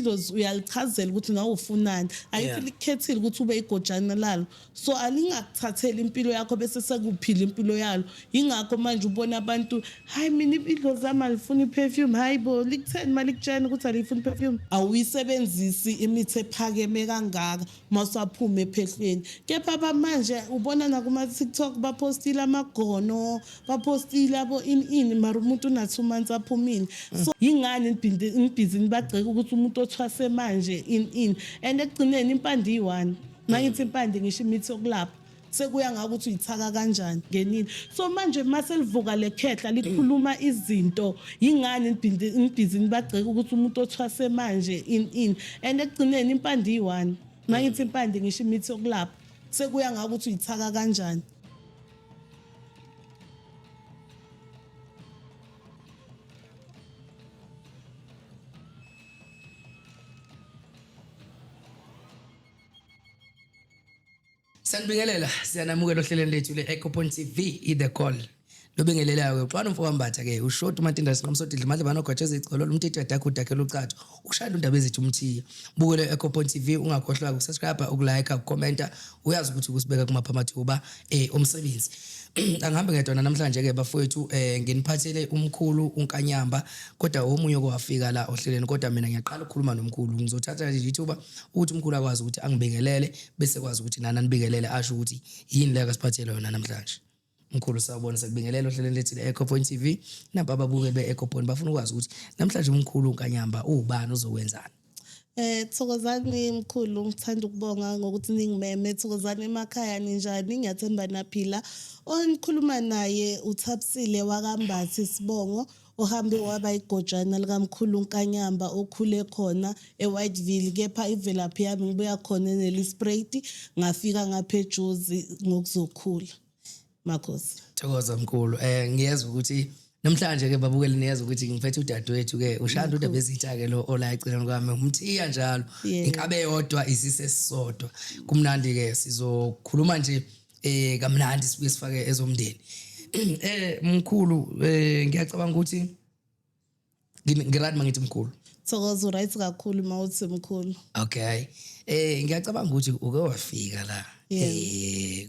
Idlozi uyalichazela ukuthi nawe ufunani. Ayikho likukhethile ukuthi ube igojana lalo. So alingakuthatheli impilo yakho bese sekuphila impilo yalo. Yingakho manje ubona abantu, hayi mina idlozi lami alifuni perfume, hayi bo, likutheni malikutshena ukuthi alifuni perfume? Awuyisebenzisi imithi ephakeme kangaka mawusaphuma ephehlweni. Kepha bamanje ubona nakuma TikTok bapostile amagono, bapostile abo ini ini, mara umuntu una 2 months aphumile. So yingani nibhizi nibagxeka ukuthi umuntu othwase manje ini ini, and ekugcineni impande iyi-1. Mangithi impande ngisho imithi yokulapha, sekuya ngakuthi uyithaka kanjani ngenini. So manje maselivuka lekhehla likhuluma izinto, yingani nibhizi nibagxeka ukuthi umuntu othwase manje ini ini, and ekugcineni impande iyi-1. Mangithi impande ngisho imithi yokulapha, sekuya ngakuthi uyithaka kanjani. Sanibingelela, siyanamukela ohlelweni lethu le-Ecophone TV, i-The Call. Lobingelelayo ke xwana umfo kaMbatha ke ushoti uMatinda sinqamsodidla madla banogwaja ezigcolo umthetho yadakho udakhela ucatho ushaya undaba ezithi umthiya. Bukele Ecophone TV ungakhohlwa ukusubscribe, ukulike, ukucomment, uyazi ukuthi ukusibeka kumapha amathuba omsebenzi. Angihambe ngedwana namhlanje ke bafowethu, nginiphathele umkhulu uNkanyamba, kodwa omunye owafika la ohlelweni, kodwa mina ngiyaqala ukukhuluma nomkhulu. Ngizothatha nje ithuba ukuthi umkhulu akwazi ukuthi angibingelele, bese kwazi ukuthi nani anibingelele, asho ukuthi yini le akasiphathele yona namhlanje. Mkhulu sawubona, sakubingelela ohlelweni lethu le-Ecophone TV. Nampa ababukeli be-Ecophone bafuna ukwazi ukuthi namhlanje umkhulu uNkanyamba uwubani, uzokwenzani? Thokozani mkhulu, ngithanda ukubonga ngokuthi ningimeme. Thokozani emakhaya, ninjani? Ngiyathemba naphila. Onikhuluma naye uThabisile wakaMbathi Sibongo, ohambe waba igojana likamkhulu uNkanyamba, okhule khona eWhiteville, kepha ivelaphi yami ngibuya khona eNelspruit, ngafika ngapha eJozi ngokuzokhula. Makhosi. Thokoza mkhulu. Ngiyezwa ukuthi namhlanje ke babukeli, niyezwa ukuthi ngiphethe udadewethu ke ushanda udaba ezitha ke lo ola eceleni kwami, umthiya njalo. Inkabe yodwa isisesodwa. Kumnandi ke sizokhuluma nje kamnandi sibuye sifake ezomndeni. Mkhulu, ngiyacabanga ukuthi ngiright mangithi mkhulu. Thokoza, uright kakhulu mawuthi mkhulu. Okay. Ngiyacabanga ukuthi uke wafika la.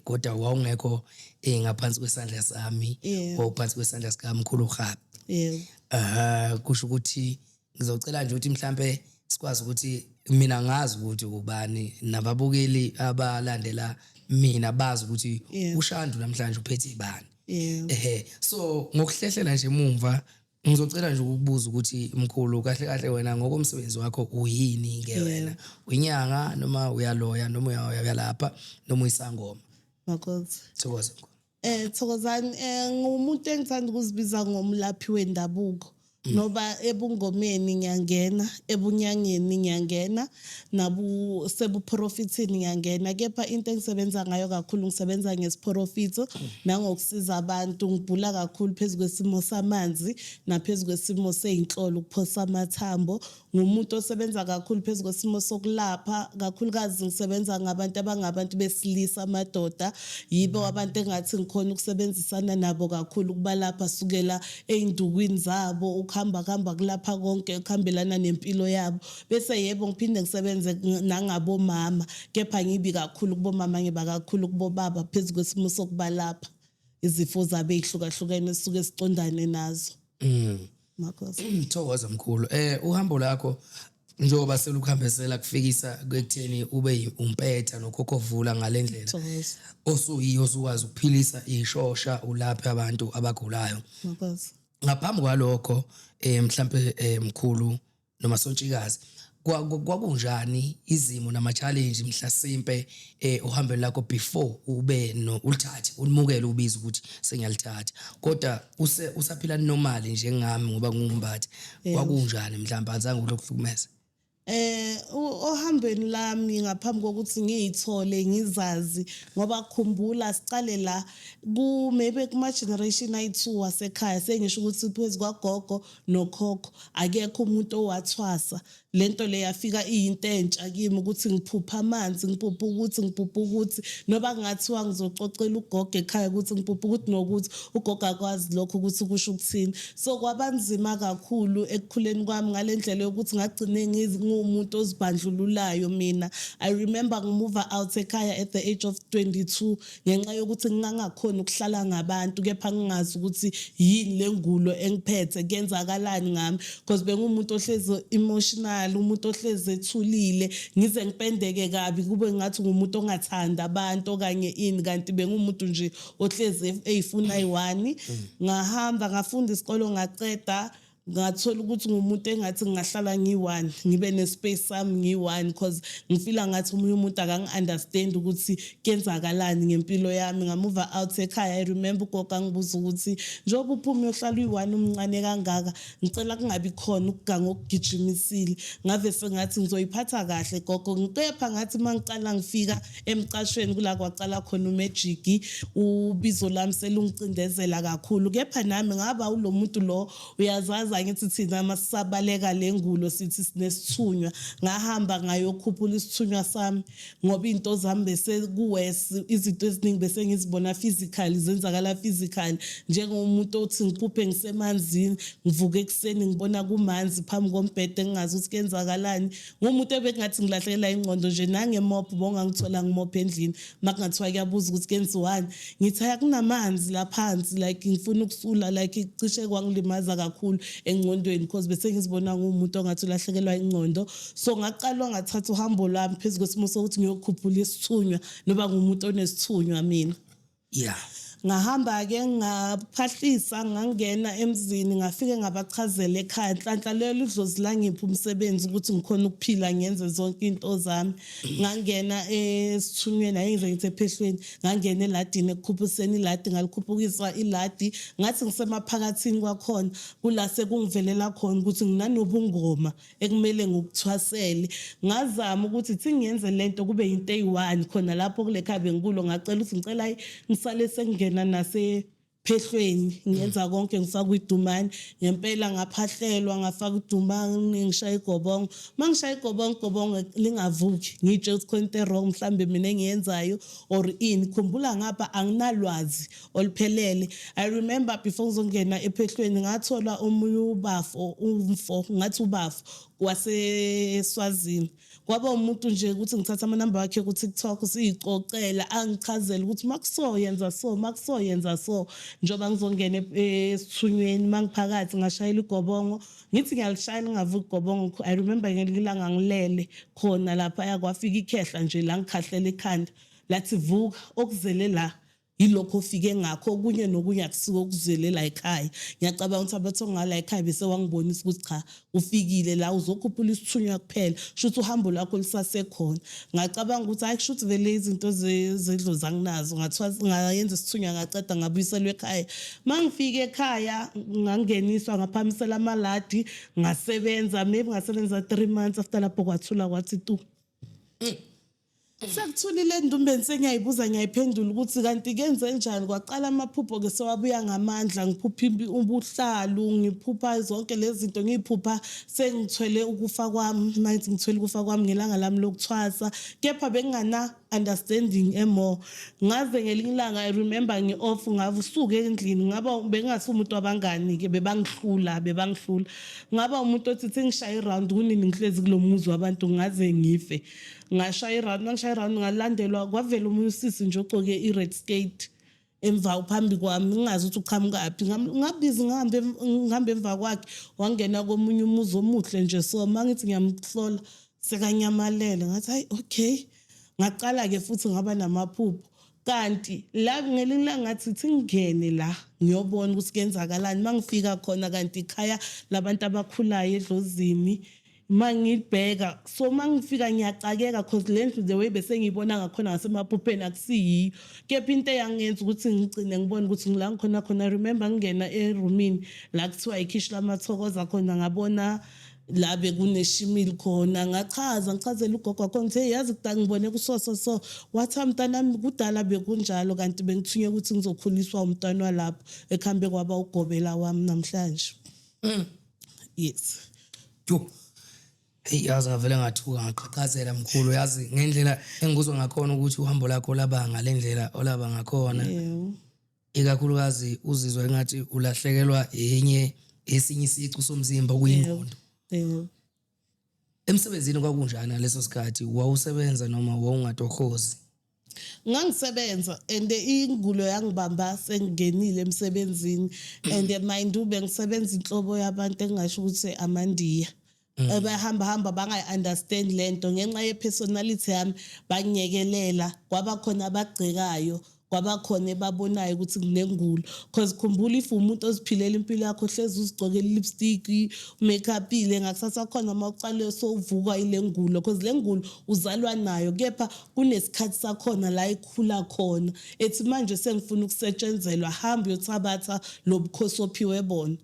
Kodwa wawungekho ngaphansi kwesandla sami, wawuphansi kwesandla sika mkhulu Rhabi. Kusho ukuthi ngizocela nje ukuthi mhlambe sikwazi ukuthi mina ngazi ukuthi ubani, nababukeli abalandela mina bazi ukuthi uShandu namhlanje uphethe ibani. So ngokuhlehlela nje emumva ngizocela nje ukukubuza ukuthi mkhulu kahle kahle wena ngokomsebenzi wakho uyini ke wena? Uyinyanga noma uyaloya noma uyalapha noma uyisangoma? Makhosi. Thokoza mkhulu. Thokozani, ngumuntu engithanda ukuzibiza ngomlaphi wendabuko. Noba ebungomeni ngiyangena, ebunyangeni ngiyangena, nabu sebuprofithini ngiyangena, kepha into engisebenza ngayo kakhulu ngisebenza ngesiprofitho nangokusiza abantu. Ngibhula kakhulu phezu kwesimo samanzi naphezu kwesimo seyinhlolo, ukuphosa amathambo. Ngumuntu osebenza kakhulu phezu kwesimo sokulapha, kakhulukazi ngisebenza ngabantu abangabantu besilisa, amadoda. Yibo abantu engathi ngikhona ukusebenzisana nabo kakhulu ukubalapha, sukela ey'ndukwini zabo, ukuhamba kuhamba kulapha konke kuhambelana nempilo yabo. Bese yebo ngiphinde ngisebenze nangabomama, kepha ngibi kakhulu kubomama, ngiba kakhulu kubobaba phezu kwesimo sokubalapha izifo zabo ey'hlukahlukene esisuke sicondane nazo. Makhosi. Thokoza mkhulu. Uhambo lakho njengoba selukuhambisela kufikisa ekutheni ube umpetha nokhokhovula ngalendlela. Thokoza. Osuyiyo osukwazi ukuphilisa ishosha ulaphe abantu abagulayo. Makhosi. Ngaphambi kwalokho mhlambe mkhulu noma sontshikazi, kwakunjani izimo nama challenge mhlasimpe uhambeni lakho before ube no ulithathe ulimukele ubiza ukuthi sengiyalithatha, kodwa usaphila normally njengami ngoba ngumbatha, kwakunjani mhlawumbe azange ulokuhlukumeza? Ohambweni lami ngaphambi kokuthi ngiyithole ngizazi, ngoba khumbula sicale la ku maybe kuma generation ayi2 wasekhaya, sengisho ukuthi phezu kwagogo nokhokho akekho umuntu owathwasa. Lento le yafika iyinto entsha kimi ukuthi ngiphupha amanzi, ngiphupha ukuthi, ngiphupha ukuthi, noba kungathiwa ngizococela ugogo ekhaya ukuthi ngiphupha ukuthi nokuthi, ugogo akwazi lokho ukuthi kusho ukuthini. So kwabanzima kakhulu ekukhuleni kwami ngale ndlela yokuthi ngagcine ngiwumuntu ozibandlululayo mina. I remember ngi-move out ekhaya at the age of 22 ngenxa yokuthi ngingangakhoni ukuhlala ngabantu, kepha ngingazi ukuthi yini le ngulo engiphethe, kuyenzakalani ngami, because bengumuntu ohlezi emotional, umuntu ohlezi ethulile, ngize ngipendeke kabi, kube ngathi ngumuntu ongathandi abantu okanye ini, kanti bengumuntu nje ohlezi eyifuna ayi-one. Ngahamba ngafunda isikolo, ngaceda, ngathola ukuthi ngumuntu engathi ngingahlala ngiyi-one, ngibe ne-space sami ngiyi-one, because ngifila ngathi omunye umuntu akangi-understand ukuthi kuyenzakalani ngempilo yami. Nga-move out ekhaya. I remember ugogo angibuza ukuthi, njengoba uphume uyohlala uyi-one, umncane kangaka, ngicela kungabi khona ukuganga okugijimisile. Ngave sengathi ngizoyiphatha kahle, gogo. Kepha ngathi uma ngicala ngifika emcashweni, kula kwacala khona u-magic, ubizo lami selungicindezela kakhulu. Kepha nami ngaba ulo muntu lo, uyazazi angithi thina masisabaleka le ngulo sithi sinesithunywa. Ngahamba ngayokhuphula isithunywa sami, ngoba iy'nto zami bese kuwesi, izinto eziningi bese ngizibona physically, zenzakala physically, njengomuntu othi ngiphuphe ngisemanzini, ngivuke ekuseni ngibona kumanzi phambi kombhede, ngingazi ukuthi kuyenzakalani. Ngumuntu ebekungathi ngilahlekela ingqondo nje. Nangemopho bongangithola ngimopho endlini, makungathiwa kuyabuza ukuthi kuyenziwani, ngithi akunamanzi la phansi, like ngifuna ukusula. Like cishe kwangilimaza kakhulu engqondweni, because bese ngizibona ngumuntu ongathi ulahlekelwa ingqondo. So ngaqalwa ngathatha uhambo lwami phezu kwesimo sokuthi ngiyokhuphula isithunywa, noba ngumuntu onesithunywa mina. Ngahamba-ke, ngaphahlisa, ngangena emzini, ngafike ngabachazela ekhaya. Nhlanhla lelo idlozi langipha umsebenzi ukuthi ngikhona ukuphila, ngenze zonke iy'nto zami. Ngangena esithunyweni, ayengize ngithi ephehlweni, ngangena eladini ekukhuphiseni iladi, ngalikhuphukisa iladi. Ngathi ngisemaphakathini kwakhona, kula sekungivelela khona ukuthi nginanobungoma ekumele ngikuthwasele. Ngazama ukuthi thi ngiyenze lento kube yinto eyi-one khona lapho kule khaya bengikulo. Ngacela ukuthi ngicela ngisale sengingena nase phehlweni, ngenza konke, ngifaka idumane. Ngempela ngaphahlelwa, ngafaka idumane, ngishaya igobongo. Uma ngishaya igobongo, igobongo lingavuki. Ngiyitshela ukuthi khona into e-wrong mhlambe mina engiyenzayo or ini. Khumbula ngapha anginalwazi oluphelele. I remember before ngizongena ephehlweni, ngathola omunye ubafo, umfo, ngathi ubafo waseSwazini. Kwaba umuntu nje ukuthi ngithatha amanamba wakhe ku-TikTok, siyicocela, angichazele ukuthi makuso yenza so, makuso yenza so. Njengoba ngizongena esithunyweni, mangiphakathi ngashayela igobongo, ngithi ngiyalishayela lingavuki igobongo. I remember ngelinye ilanga ngilele khona lapha, kwafika ikhehla nje la, ngikhahlela ikhanda, lathi, "Vuka, okuzele la yilokho ofike ngakho, okunye nokunye akusuke okuzele la ekhaya." Ngiyacabanga ukuthi abathi ngala ekhaya bese wangibonisa ukuthi cha, ufikile la uzokhuphula isithunywa kuphela, shuthi uhambo lwakho lusasekhona. Ngacabanga ukuthi hayi, kushuthi vele izinto zedlozi anginazo. Ngathiwa ngayenza isithunywa, ngaceda, ngabuyiselwa ekhaya. Mangifika ekhaya ngangeniswa, ngaphamisela amaladi, ngasebenza, maybe ngasebenza 3 months. After lapho kwathula kwathi tu. Sekuthulile endumbeni, sengiyayibuza, ngiyayiphendula ukuthi kanti kenze njani. Kwaqala amaphupho-ke sewabuya ngamandla, ngiphupha ubuhlalu, ngiphupha zonke lezi zinto, ngiyiphupha sengithwele ukufa kwami. Mangithi ngithwele ukufa kwami ngelanga lami lokuthwasa, kepha bengingana understanding e-more. Ngaze ngelinye ilanga, I remember ngi-off, ngasuka endlini. Ngaba bengingasi umuntu wabangani-ke, bebangihlula, bebangihlula. Ngaba umuntu othi sengishaye i-round, kunini ngihlezi kulo muzi wabantu, ngaze ngife. Ngashaya i-round, mangishaya i-round ngalandelwa, kwavela omunye usisi nje ogcoke i-red skirt emva phambi kwami, ngingazi ukuthi uqhamukaphi. Ngabiza, ngihambe, ngihambe emva kwakhe, wangena komunye umuzi omuhle nje. So mangithi ngiyamhlola, sekanyamalele. Ngathi hayi, okay. Ngaqala-ke futhi ngaba namaphupho, kanti la ngelinye ilanga ngathi thi ngingene la ngiyobona ukuthi kuyenzakalani. Uma ngifika khona, kanti ikhaya labantu abakhulayo edlozini. Mangibheka so, mangifika ngiyacakeka, cause le ndlu, the way bese ngiyibona ngakhona ngasemaphupheni, akusiyiyo. Kepha into eyangenza ukuthi ngigcine ngibone ukuthi ngila ngikhona khona, I remember ngingena erumini la kuthiwa ikhishi lamathokoza khona, ngabona la bekuneshimili khona. Ngachaza, ngichazela ugogo wakhona, ngithi, "Hey, yazi kudala ngibone kuso so so." Wathi, "Mntanami, kudala bekunjalo, kanti bengithunywe ukuthi ngizokhuliswa umntwana walapho ekuhambe kwaba ugobela wami namhlanje." Yes. Yo. Hey, yazi ngavele ngathuka, ngaqhaqhazela mkhulu. Yazi ngendlela engikuzwa ngakhona ukuthi uhambo lakho laba ngale ndlela olaba ngakhona, ikakhulukazi uzizwa engathi ulahlekelwa enye esinye isicu somzimba, okuyingqondo. Emsebenzini kwakunjani ngaleso sikhathi? Wawusebenza noma wawungatohozi? Ngangisebenza and ingulo yangibamba sengingenile emsebenzini and mind ube ngisebenza inhlobo yabantu engingasho ukuthi amandiya ebahamba hamba bangayi-understand lento ngenxa ye-personality yami. Bangiyekelela, kwaba khona abagcekayo, kwaba khona ebabonayo ukuthi nginengulo, cause khumbula, if umuntu oziphilela impilo yakho, hlezi uzigcokela i-lipstick, make-upile, ngakusasa khona uma ucale sowuvukwa ile ngulo, cause le ngulo uzalwa nayo, kepha kunesikhathi sakhona la ikhula khona, ethi manje sengifuna ukusetshenzelwa, hamba uyothabatha lo bukhosi ophiwe bona.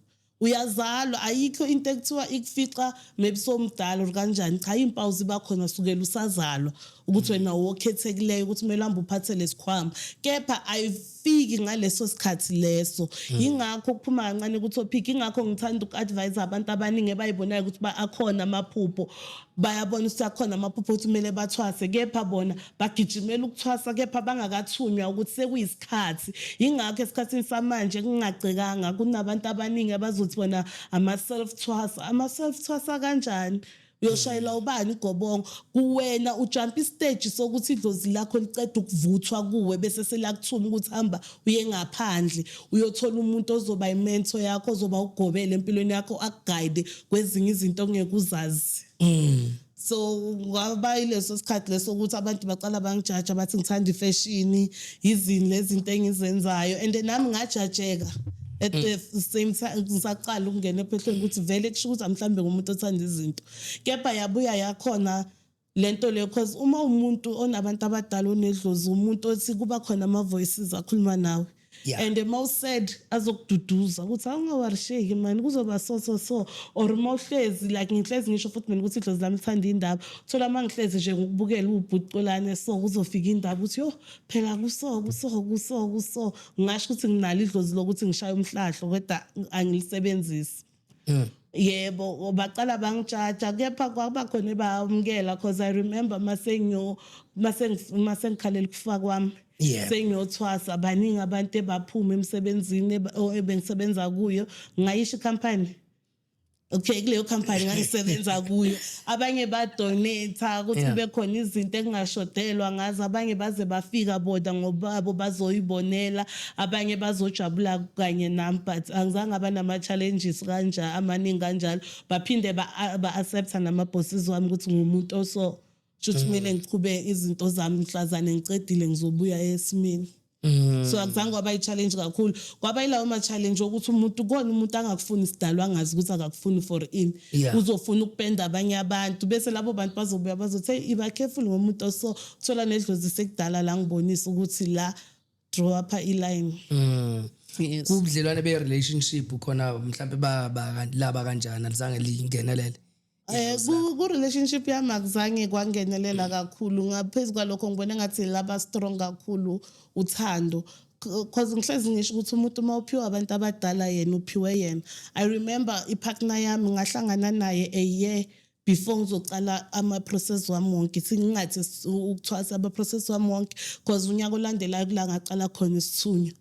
Uyazalwa, ayikho into ekuthiwa ikufica maybe somdala or kanjani. Cha, iy'mpawu ziba khona sukela usazalwa ukuthi wena wokhethekileyo, ukuthi kumele uhambe uphathe lesikhwama, kepha ayifiki ngaleso sikhathi leso. Yingakho kuphuma kancane ku-topic, ingakho ngithanda uku-advise abantu abaningi abayibonayo ukuthi akhona amaphupho, bayabona ukuthi akhona amaphupho ukuthi kumele bathwase, kepha bona bagijimela ukuthwasa kepha bangakathunywa ukuthi sekuyisikhathi. Yingakho esikhathini samanje kungagcekanga, kunabantu abaningi abazothi bona ama-self thwasa. Ama-self thwasa kanjani? Uyoshayela ubani igobongo kuwena? Ujump istage sokuthi idlozi lakho liceda ukuvuthwa kuwe, bese selakuthuma ukuthi hamba uye ngaphandle uyothola umuntu ozoba imentor yakho, ozoba ugobele empilweni yakho, akuguide kwezinye izinto ongeke uzazi. So kwaba yileso sikhathi leso ukuthi abantu baqala bangijaja, bathi ngithanda ifashion, yizini lezi zinto engizenzayo, and nami ngajajeka at the same time ngisaqala ukungena ephehlweni ukuthi vele kusho ukuthi mhlambe ngumuntu othanda izinto. Kepha yabuya yakhona lento leyo, cause uma umuntu onabantu abadala, onedlozi, umuntu othi kuba khona ama-voices akhuluma nawe and uma usaid azokududuza ukuthi awungawarisheki mani, kuzoba so so so, or uma uhlezi like ngihlezi ngisho futhi mina ukuthi idlozi lami lithanda indaba, thola uma ngihlezi nje ngokubukela ubhuqolane, so kuzofika indaba ukuthi yo, phela kuso kuso kuso kuso. Ngingasho ukuthi nginalo idlozi lokuthi ngishaye umhlahlo, kodwa angilisebenzisi. Yebo, baqala bangijaja, kepha kwaba khona ebamukela, cause I remember mase mase ngikhalela ukufa kwami, sengiyothwasa, baningi abantu ebaphuma emsebenzini ebengisebenza kuyo. Ngayisho ikhampani, okay, kuleyo company ngangisebenza kuyo, abanye badonate ukuthi kube khona izinto engingashodelwa ngazo, abanye baze bafika bona ngobabo bazoyibonela, abanye bazojabula kanye nami, but angizange aba nama-challenges kanja amaningi kanjalo. Baphinde ba-accepta nama-bosses wami ukuthi ngumuntu oso shuthi kumele ngichube izinto zami, mhlazane ngicedile ngizobuya esimini. So akuzange kwaba i-challenge kakhulu, kwaba yilawo ma-challenge okuthi umuntu kona umuntu angakufuni sidalwa, angazi ukuthi akakufuni for ini. Uzofuna ukupenda abanye abantu, bese labo bantu bazobuya bazothi, hey, iba careful ngomuntu oso. Thola nedlozi sekudala la ngibonisa ukuthi la draw up i-line. Yes. Kubudlelwane be-relationship khona mhlampe laba kanjani? Alizange lingenelele? Ku relationship yami akuzange kwangenelela kakhulu. Ngaphezulu kwalokho ngibona ngathi laba strong kakhulu uthando, cause ngihlezi ngisho ukuthi umuntu uma uphiwe abantu abadala, yena uphiwe yena. I remember ipartner yami ngahlangana naye a year before ngizocala ama-process wami wonke, singingathi ukuthwasa ama-process wami wonke, cause unyaka olandelayo kula ngaqala khona isithunywa.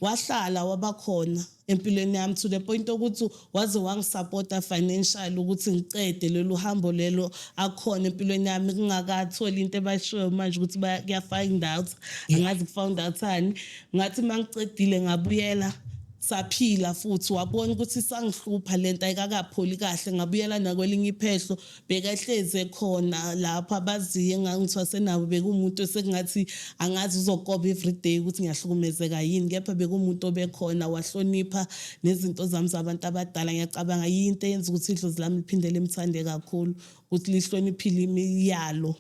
Wahlala wabakhona empilweni yami to the point ukuthi waze wangisupporta financially ukuthi ngicede lolu hambo lelo, akhona empilweni yami kungakatholi into ebashoyo manje ukuthi kuya-find out, angazi ku-found out ani. Ngathi mangicedile ngabuyela, saphila futhi, wabona ukuthi sangihlupha lento ayikakapholi kahle, ngabuyela nakwelinye iphehlo, bekahleze khona lapho abaziyo engangithwase nabo. Bekuwumuntu esekungathi angazi uzokoba everyday ukuthi ngiyahlukumezeka yini, kepha bekuwumuntu obekhona, wahlonipha nezinto zami zabantu abadala. Ngiyacabanga yinto eyenza ukuthi idlozi lami liphinde limthande kakhulu, ukuthi lihloniphile imiyalo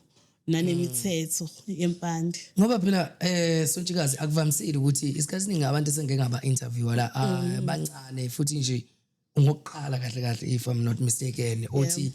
nanemithetho yempande. Ngoba phela Sontshikazi, akuvamisile ukuthi isikhathi esiningi abantu esengike ngaba interview la, bancane futhi nje ngokuqala kahle kahle, if I'm not mistaken, othi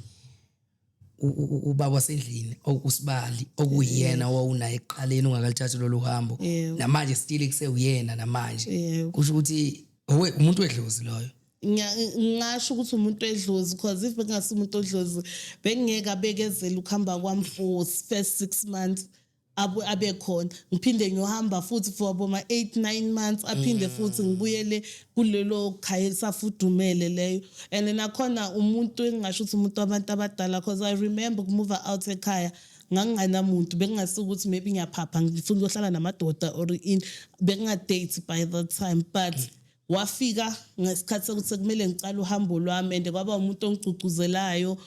ubaba wasendlini usibali okuyena owawunaye ekuqaleni ungakalithathi lolu hambo, namanje still kusewuyena namanje, kusho ukuthi owe umuntu wedlozi loyo. Ngingasho ukuthi umuntu wedlozi, because if bekungasi umuntu odlozi, bengingeke abekezele ukuhamba kwami for first 6 months, abe khona, ngiphinde ngiyohamba futhi for aboma 8 9 months, aphinde futhi ngibuyele kulelo khaya elisafudumele leyo. And nakhona umuntu engingasho ukuthi umuntu wabantu abadala, because I remember uku-move out ekhaya, nganginganamuntu. Bekungasukuthi maybe ngiyaphapha, ngifuna ukuyohlala namadoda or in, bekunga-date by that time, but wafika ngesikhathi sokuthi sekumele ngicale uhambo lwami, and kwaba umuntu ongigcugcuzelayo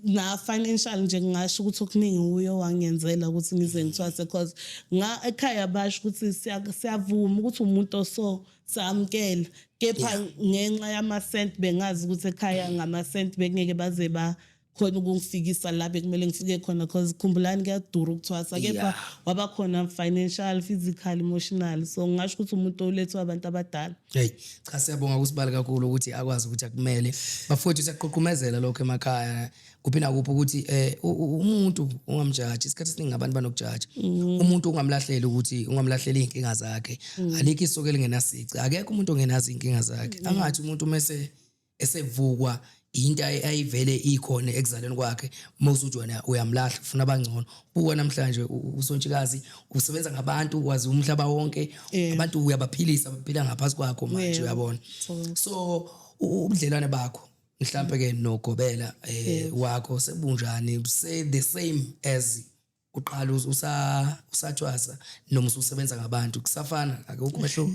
na financial nje. Ngingasho ukuthi okuningi uyo wangenzela ukuthi ngize ngithwase, because nga ekhaya basho ukuthi siyavuma ukuthi umuntu oso, samukela, kepha ngenxa yamasent, bengazi ukuthi ekhaya ngamasent bengeke baze ba khona ukungifikisa la bekumele ngifike khona, because khumbulani, kuyadura ukuthwasa, kepha waba khona financial, physical, emotional. So ngingasho ukuthi umuntu olethwa abantu abadala. Hey, cha, siyabonga kusibali kakhulu ukuthi akwazi ukuthi akumele. Bafowethu, siyaqhuqhumezela lokho emakhaya kuphi nakuphi ukuthi umuntu ungamjaji. Isikhathi esiningi abantu banokujaja. Umuntu ungamlahleli, ukuthi ungamlahleli inkinga zakhe. Alikho isuke elingenasici. Akekho umuntu ongenazo inkinga zakhe. Angathi umuntu mase esevukwa into ayivele ikhona ekuzaleni kwakhe, mawusuthi wena uyamlahla, ufuna abangcono. Buka namhlanje uSontshikazi usebenza ngabantu, wazi umhlaba wonke, abantu uyabaphilisa, baphila ngaphansi kwakho manje, uyabona. So ubudlelwane bakho mhlambe ke nogobela wakho sebunjani? Say the same as uqala usathwasa noma ususebenza ngabantu, kusafana? Akukho umehluko?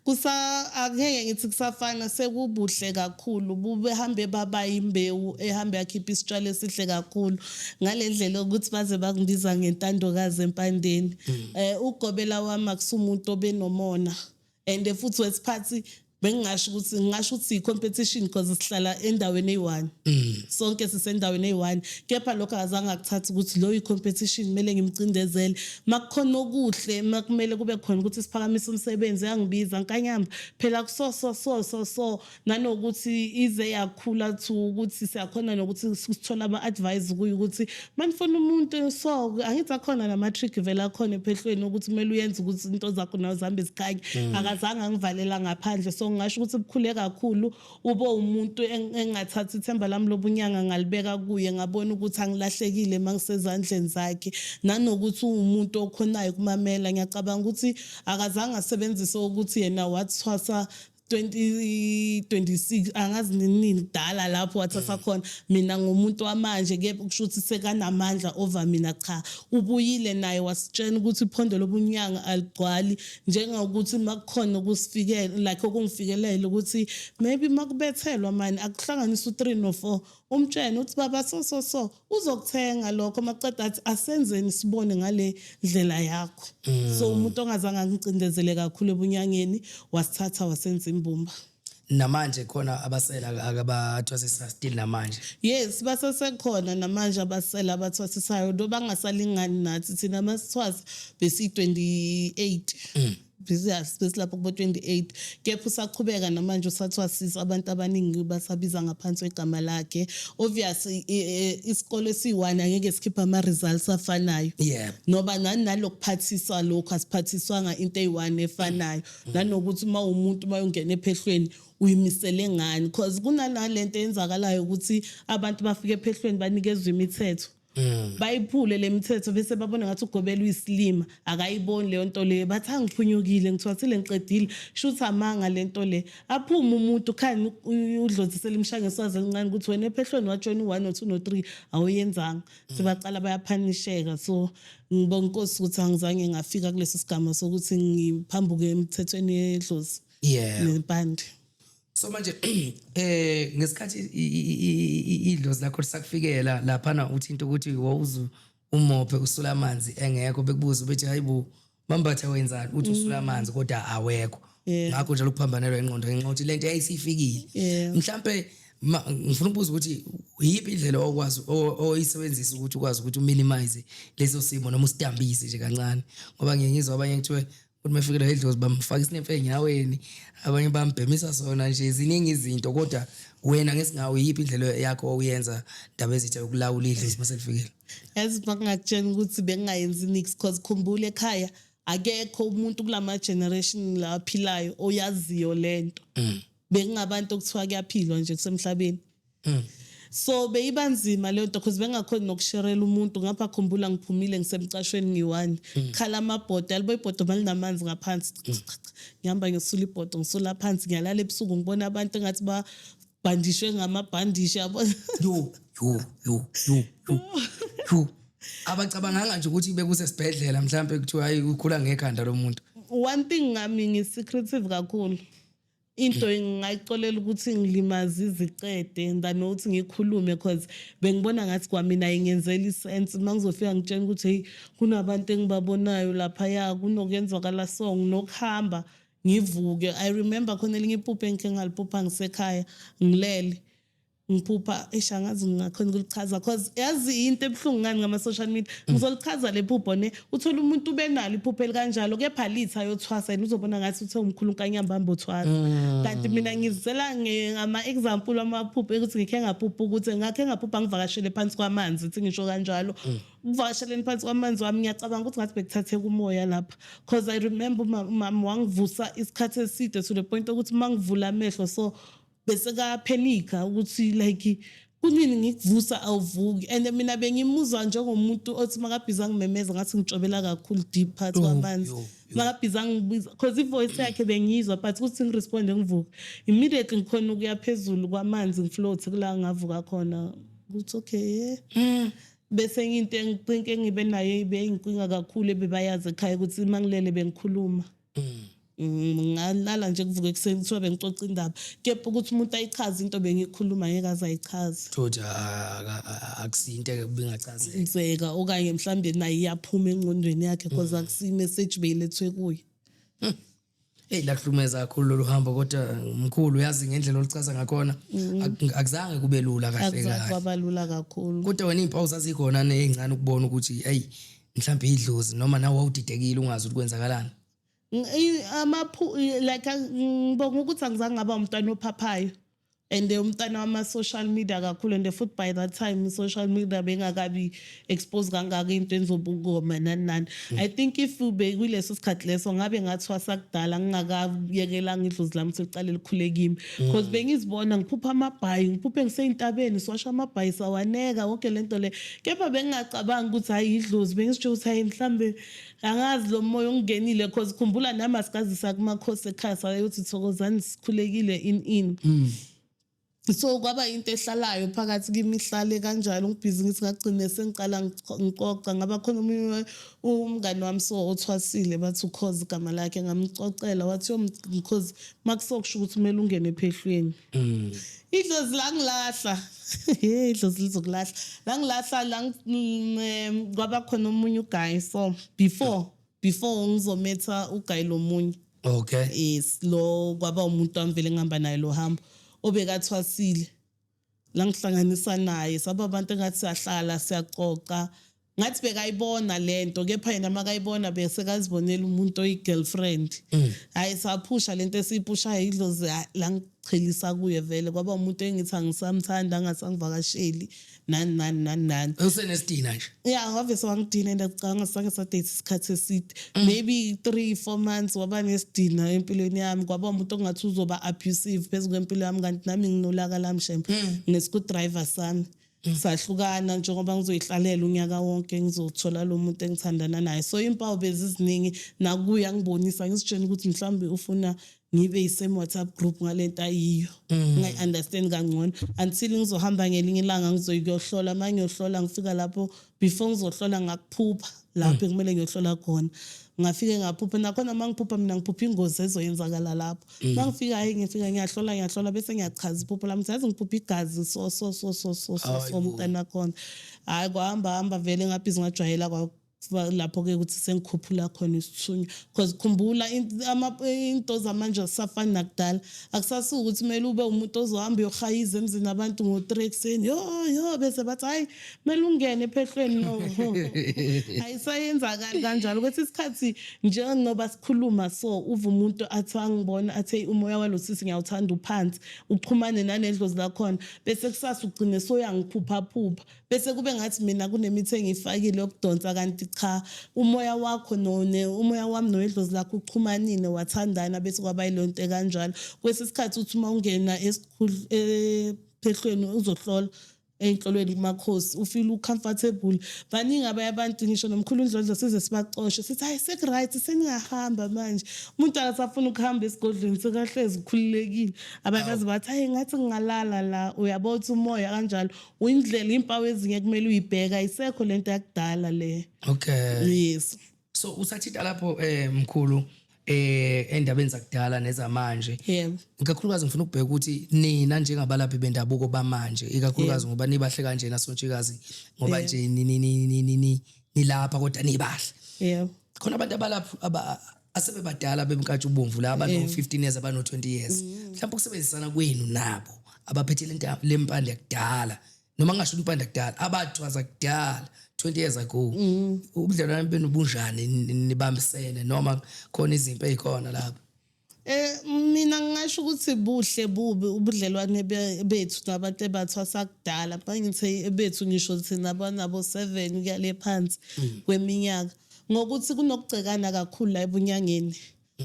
Kusa, angeke ngithi kusafana, sekubuhle kakhulu, bubehambe baba imbewu ehambe yakhipha isitshalo esihle kakhulu, ngale ndlela yokuthi baze bakungibiza ngentandokazi empandeni. Ugobela wami akusumuntu obenomona, and futhi wesiphathi bengingasho ukuthi, ngingasho ukuthi i-competition, because sihlala endaweni eyi-one, sonke sisendaweni eyi-one, kepha lokho akazange akuthathe ukuthi lo i-competition, kumele ngimcindezele. Makukhona okuhle, makumele kube khona ukuthi siphakamise umsebenzi, yangibiza, "Nkanyamba, phela kuso so so so so." Nanokuthi ize yakhula to ukuthi siyakhona nokuthi sithola ama-advice kuyo, ukuthi manifuna umuntu so, angithi akhona nama-trick vele akhona ephehlweni ukuthi kumele uyenze ukuthi into zakho nazo zihambe zikhanye. Akazange angivalela ngaphandle, so ngingasho ukuthi bukhule kakhulu, ube umuntu engingathatha ithemba lami lobunyanga ngalibeka kuye, ngabona ukuthi angilahlekile mangisezandleni zakhe, nanokuthi uwumuntu okhonayo ukumamela. Ngiyacabanga ukuthi akazange asebenzise ukuthi yena wathwasa 2026, angazi nini, kudala lapho wathatha khona, mina ngumuntu wamanje, ke kusho ukuthi sekanamandla over mina. Cha, ubuyile naye wasitshela ukuthi iphondo lobunyanga aligcwali, njengokuthi makukhona ukusifikela, like okungifikelele ukuthi maybe makubethelwa mani, akuhlanganisa u3 no4, umtshene uthi, "Baba, so so so," uzokuthenga lokho, maqeda athi, "Asenzeni sibone ngale ndlela yakho." So umuntu ongazange angicindezele kakhulu ebunyangeni, wasithatha wasenza imbumba. Namanje khona abasela akabathwasisa still namanje? Yes, basesekhona namanje abasela abathwasisayo, do bangasalingani nathi. Thina masithwasa besi-28, besilapho kubo 28, kepha usaqhubeka namanje usathwasisa abantu abaningi, basabiza ngaphansi kwegama lakhe. Obviously isikole esiyi-one angeke sikhiphe ama-results afanayo, noba nalokuphathiswa lokhu, asiphathiswanga into eyi-one efanayo, nanokuthi uma umuntu uma ungena ephehlweni uyimisele ngani, because kunanalento eyenzakalayo ukuthi abantu bafike ephehlweni, banikezwe imithetho, bayiphule le mithetho, bese babona ngathi ugobela uyisilima, akayiboni leyo nto leyo, bathi, "Angiphunyukile, ngithwathile, ngiqedile." Shuthi amanga lento le. Aphume umuntu khani udlozisela imshaya ngeswazi elincane ukuthi wena ephehlweni wajoyina u-one, no-two, no-three, awuyenzanga. Sebaqala bayaphanisheka. So ngibonga inkosi ukuthi angizange ngafika kuleso sigama sokuthi ngiphambuke emthethweni yedlozi nempande. So manje ngesikhathi idlozi lakho lisakufikela laphana, uthinta ukuthi wawuzu umophe usula amanzi engekho, bekubuza bethi, "Hayibo, mambatha, wenzani?" Uthi usula amanzi kodwa awekho. Ngakho njalo ukuphambanelwa ingqondo ngenxa yokuthi lento yayisifikile. Mhlambe ngifuna ukubuza ukuthi yiphi indlela okwazi oyisebenzisa ukuthi ukwazi ukuthi u-minimize leso simo noma usidambise nje kancane, ngoba ngiye ngizwa abanye kuthiwe ukuthi mefikela idlozi bamfaka isinemfe enyaweni, abanye bambhemisa sona nje, ziningi izinto. Kodwa wena ngesingawo, yiphi indlela yakho oyenza, ndaba ezitha, yokulawula idlozi mase lifikile? Yazi, makungakutshela ukuthi bengingayenzi nix, cause khumbula ekhaya akekho umuntu kulama generation la aphilayo oyaziyo lento. Bekungabantu okuthiwa kuyaphilwa nje kusemhlabeni. So beyiba nzima leyo nto because bengakhoni nokusherela umuntu. Ngapha khumbula ngiphumile ngisemcashweni ngiyi-one, khala amabhodo alibo, ibhodo malinamanzi ngaphansi, ngihamba ngisula ibhodo, ngisula phansi, ngiyalala ebusuku ngibona abantu engathi babhandishwe ngamabhandishi, yabona. Yo yo yo yo yo yo, abacabanganga nje ukuthi bekusesibhedlela mhlambe kuthiwa hayi, ukhula ngekhanda lo muntu. One thing ngami, ngi-secretive kakhulu. Into ngingayicolela ukuthi ngilimaze izicede than ukuthi ngikhulume, cause bengibona ngathi kwamina ingenzela i-sense uma ngizofika ngitshela ukuthi hey, kunabantu engibabonayo laphaya, kunokuyenzakala. So nginokuhamba ngivuke. I remember khona elinye iphupho engikhe ngaliphupha ngisekhaya, ngilele ngiphupha, eish, angazi ngingakhona ukulichaza cause yazi into ebuhlungu ngani ngama-social media. Ngizolichaza le phupho ne, uthola umuntu ubenalo iphupho elikanjalo, kepha lithi ayothwasa, yena uzobona ngathi uthe umkhulu unkanyamba hamba othwasa, kanti mina ngizisela ngama-example amaphupho ekuthi ngikhe ngaphupha ukuthi ngakhe ngaphupha ngivakashele phansi kwamanzi, ithi ngisho kanjalo. Ukuvakasheleni phansi kwamanzi wami, ngiyacabanga ukuthi ngathi bekuthatheka umoya lapha, cause I remember umama wangivusa isikhathi eside to the point ukuthi uma ngivula amehlo so bese kaphenika ukuthi like kunini ngikuvusa awuvuki. And mina bengimuzwa njengomuntu othi makabhiza ngimemeza ngathi ngitshobela kakhulu deep phakathi kwamanzi. Yo, yo. Makabhiza ngibiza, cause i-voice yakhe bengiyizwa, but ukuthi ngi-responde ngivuke immediately, ngikhona ukuya phezulu kwamanzi, ngi-float kula ngavuka khona ukuthi okay, yeah. Bese into engicinke engibe nayo ibe inkinga kakhulu, ebebayazi ekhaya ukuthi uma ngilele bengikhuluma. Ngalala nje kuvuka ekuseni kuthiwa bengicoca indaba, kepha ukuthi umuntu ayichaze into bengiyikhuluma ngeke aze ayichaze. Thothi akusinto ebingachazeka. Nzeka, okanye mhlambe naye iyaphuma engqondweni yakhe because akusiyi message beyilethwe kuye. Hey, lakuhlumeza kakhulu lolu hambo, kodwa mkhulu, uyazi ngendlela oluchaza ngakhona akuzange kube lula kahle akuzange kahle. Kwaba lula kakhulu. Kodwa wena iy'mpawu zazikhona ney'ncane ukubona ukuthi eyi, mhlawumbe idlozi, noma nawe wawudidekile ungazi ukuthi kwenzakalani? Like ngibonga ukuthi angizange ngaba umntwana ophaphayo and umntwana wama-social media kakhulu, and futhi by that time i-social media bengakabi expose kangaka into enzobungoma nani nani. I think if bekuleso sikhathi leso ngabe ngathwasa kudala, ngingakayekelanga idlozi lami ukuthi liqale likhule kimi, because bengizibona ngiphupha amabhayi, ngiphuphe ngisey'ntabeni siwasha amabhayi, sawaneka wonke lento le, kepha bengingacabangi ukuthi hayi, idlozi. Bengizitsho ukuthi hayi, mhlambe angazi lo moya ongingenile, cause khumbula nami asikazisa kumakhosi ekhaya, sayothi thokozani, sikhulekile in so kwaba into ehlalayo phakathi kimi, ihlale kanjalo. Ngibhizi ngithi ngagcine sengiqala ngicoca, ngaba khona omunye umngani wami so othwasile, bathi ukhozi igama lakhe, ngamcocela, wathi yo mkhozi, makusokusho ukuthi kumele ungene ephehlweni. Idlozi langilahla, hey, idlozi lizokulahla, langilahla lang. Kwaba khona omunye u-guy, so before ngizometha u-guy lomunye. Yes, lo kwaba umuntu wami vele ngihamba naye lo hambo, obekathwasile la ngihlanganisa naye, saba abantu engathi siyahlala siyacoca, ngathi bekayibona lento, kepha yena makayibona bese kazibonela umuntu oyi-girlfriend. Hayi, saphusha lento esiyiphushayo, idlozi la ngichelisa kuye vele, kwaba umuntu engithi angisamthanda, angasangivakasheli, nani nani nani nani. Usenesidina nje. Ya, wavese wangidina and acabanga sange sa-date isikhathi eside, maybe 3-4 months, waba nesidina empilweni yami. Kwaba umuntu ongathi uzoba abusive phezu kwempilo yami, kanti nami nginolaka lami shem, nge-screwdriver sami. Sahlukana njengoba ngizoyihlalela unyaka wonke ngizothola lo muntu engithandana naye. So impawu beziziningi nakuye angibonisa, ngizitshela ukuthi mhlawumbe ufuna ngibe yi-same WhatsApp group ngalento ayiyo, ngingayi-understand kangcono, until ngizohamba ngelinye ilanga ngizoyohlola. Uma ngiyohlola, ngifika lapho, before ngizohlola ngakuphupha lapho ekumele ngiyohlola khona, ngafike ngaphupha nakhona. Uma ngiphupha mina ngiphupha ingozi ezoyenzakala lapho. Uma ngifika, hayi, ngifika ngiyahlola, ngiyahlola, bese ngiyachaza iphupho lami, yazi ngiphupha igazi so so so so so so so. Hayi bo. Umntana khona, hhayi, kwahamba hamba vele ngabhizi ngajwayela lapho-ke ukuthi sengikhuphula khona isithunywa, because khumbula into zamanje azisafani nakudala. Akusasuki ukuthi kumele ube umuntu ozohamba uyohayiza emzini abantu ngo-3 ekuseni, yo yo, bese bathi hhayi, kumele ungene ephehlweni. No, ayisayenzakali kanjalo. Kwesinye isikhathi njengoba sikhuluma so, uva umuntu athi angibona athi, "Hey, umoya walo sisi ngiyawuthanda uphansi," uxhumane nanedlozi lakhona, bese kusasa ugcine soyangiphuphaphupha, bese kube ngathi mina kunemithi engiyifakile yokudonsa, kanti cha, umoya wakho umoya wami nowedlozi lakho uxhumanile, wathandana, bese kwaba yileyo nto ekanjalo. Kwesinye isikhathi uthi uma ungena ephehlweni uzohlola ey'nhlolweni kumakhosi, ufeel ucomfortable. Baningi abanye abantu, ngisho nomkhulu uNdlondlo, size sibacoshe sithi, "Hayi, seku-right, seningahamba manje." Umuntu akasafuna ukuhamba esigodlweni, sekahlezi ukhululekile. Abanye baze bathi, "Hayi, ngathi ngingalala la." Uyabona ukuthi umoya kanjalo uyindlela, iy'mpawu ezinye kumele uyibheka. Ayisekho lento yakudala le. Yes. So usathinta lapho, mkhulu, endabeni zakudala nezamanje. Ikakhulukazi ngifuna ukubheka ukuthi nina njengabalaphi bendabuko bamanje, ikakhulukazi ngoba nibahle kanjena sontshikazi, ngoba nje nilapha kodwa nibahle. Khona abantu abalaphi asebebadala bemnkatsha ubomvu la, abano 15 years, abano 20 years, mhlawumbe ukusebenzisana kwenu nabo abaphethe lento lempande yakudala, noma ngingasho impande yakudala, abathwaza kudala 20 years ago, ubudlelwane benu bunjani? Nibambisene noma khona izimpi ezikhona lapha? Mina ngingasho ukuthi buhle bubi ubudlelwane bethu nabantu ebathwasa kudala. Mangithe bethu, ngisho thina abanabo 7 kuya le phansi kweminyaka, ngokuthi kunokugcekana kakhulu la ebunyangeni.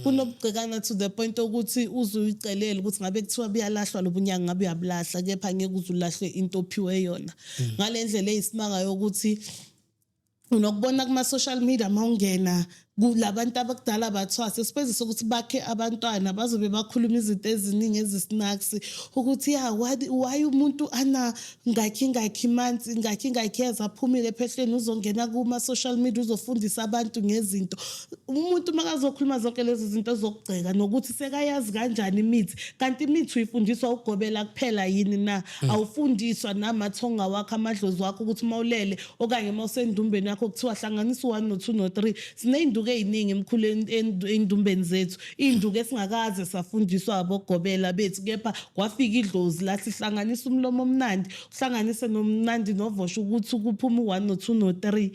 Kunokugcekana to the point ukuthi uze uyicelele ukuthi ngabe kuthiwa buyalahlwa lobunyanga, ngabe uyabulahla, kepha ngeke uze ulahle into ophiwe yona. Ngale ndlela eyisimanga yokuthi unokubona kuma-social media, mawungena kulabantu abakudala bathwasa, esibenzisa ukuthi bakhe abantwana, bazobe bakhuluma izinto eziningi ezisnacks ukuthi ya, why umuntu ana ngakhi ngakhi months, ngakhi ngakhi years aphumile ephehlweni, uzongena kuma-social media uzofundisa abantu ngezinto. Umuntu makazokhuluma zonke lezi zinto ezokugceka nokuthi sekayazi kanjani imithi, kanti imithi uyifundiswa ugobela kuphela yini na? Awufundiswa namathonga wakho, amadlozi wakho, ukuthi uma ulele okanye uma usendumbeni yakho kuthiwa hlanganisa u-1 no-2 no-3. Siney'nduku ey'ningi emkhulu ey'ndumbeni zethu, iy'nduku esingakaze safundiswa abogobela bethu, kepha kwafika idlozi lathi hlanganisa umlomo omnandi, uhlanganise nomnandi novosho ukuthi kuphume u-1 no-2 no-3,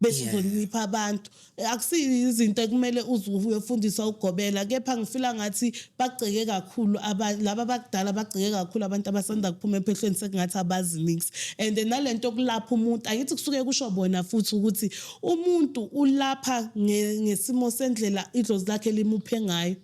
bese uzoncipha abantu. Akusiyo izinto ekumele uze uyofundiswa ugobela, kepha ngifila ngathi bagceke kakhulu laba abakudala, bagceke kakhulu abantu abasanda kuphuma ephehlweni, sekungathi abazi nix. And nalento yokulapha umuntu, angithi kusuke kusho bona futhi ukuthi umuntu ulapha ngesimo sendlela idlozi lakhe limuphe ngayo.